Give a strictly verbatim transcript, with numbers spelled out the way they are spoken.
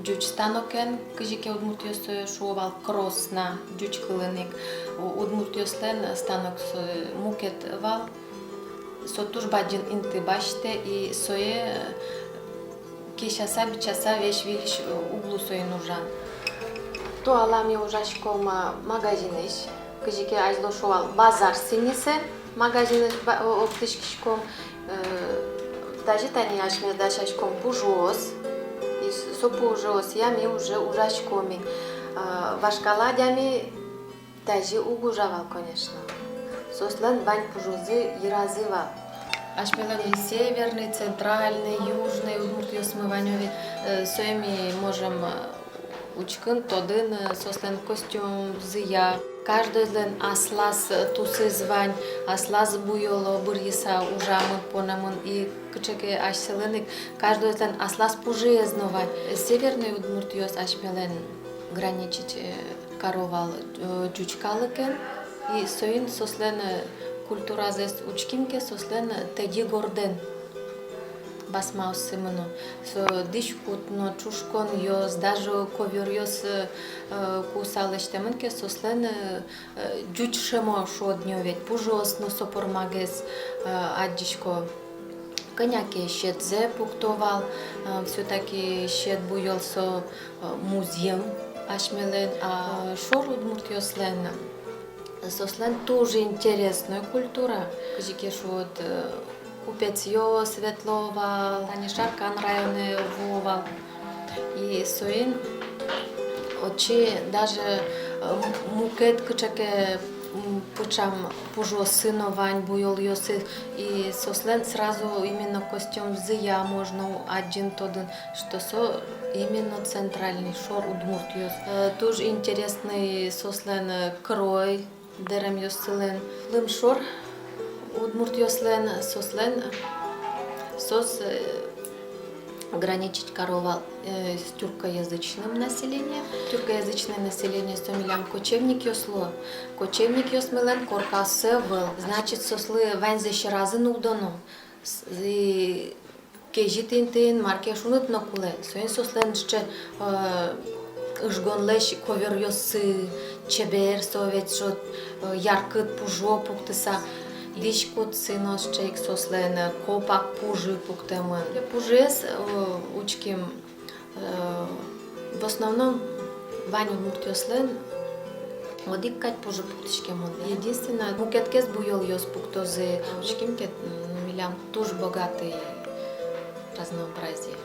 ӟуч станокен, кызьы ке удмуртъёс сое шуо вал, кросна, ӟуч кылын ик. У-, удмуртъёслэн станоксы мукет вал. Со туж бадӟым инты басьтэ, и сое, э, кесяса, бичаса весь выльысь, э, уг лу соин ужан. Туала ми ужаськом, э, магазинысь, кызьы ке азьло шуо вал, базар сӥньысен магазинысь ба-, о-, оптӥськиськом. Э, тазьы тани асьмеос дасяськом пужыос, и с-, со пужыосъя ми уже ужаськом ик. Э, вашкала адями тазьы уг ужа вал, конечно. Соослэн вань пужозы йыразы вал. Асьмелэн и северный, центральный, южный удмуртъёсмы вань ведь, э, сое ми можем, э, учкыны, тодыны, э, соослэн костюмзыя. Каждойзлэн аслаз, э, тусыз вань, аслаз буёло бырйыса ужамын, понэмын, и кыӵе ке асьсэлэн ик каждойзлэн аслаз пужыез но вань. Северный удмуртъёс асьмелэн граничить, э, каро вал, э, ӟуч калыкен, и соин соослэн, э, культуразэс учким ке, соослэн, э, тӧдьы гордэн басмаоссы мыно. Со дӥськут но, ӵушконъёс, даже ковёръёс, э, э, куса лэсьтэмын ке, соослэн, э, э, ӟуч шӧмо шуод ни ведь, пужыос но со пӧрмагес, э, адӟисько. Кӧня ке сьӧдзэ пукто вал, э, всё-таки сьӧд буёл со, э, музъем асьмелэн, а шор удмуртъёслэн, соослэн туж интересной культура. Кызьы ке шуод, э, купецъёс ветло вал, тани Шаркан районэ вуо вал. И соин отчы даже, э, м-, мукет кыӵе ке, м, пыӵам пужыоссы но вань, буёлъёссы, и соослэн сразу именно костюмзыя можно адӟыны, тодыны, что со именно центральный шор удмуртъёс. Э, туж интересный соослэн, э, крой, дэремъёссылэн. Лымшор удмуртъёслэн, соослэн, соос, э, граничить каро вал, э, с тюркоязычным населением. Тюркоязычное население со милям кочевникъёс луо. Кочевникъёсмылэн коркаоссы ӧвӧл. Значит, соослы ваньзэ сьӧразы нуллоно. С-, и кезьыт интыын мар ке шуныт но кулэ. Соин соослэн сыӵе, э, ыжгонлэсь ковёръёссы, чебер со ведь, со, э, яркыт пужо пуктыса. Дӥськутсы но сыӵе ик соослэн, э, копак пужы пуктэмын. Пужыез, э, учким, э, в основном вань удмуртъёслэн одӥг кадь пужы пуктӥськемын. Единственное, мукетгес буёлъёс пуктозы. Учким ке, м, милям туж богатый разнообразие.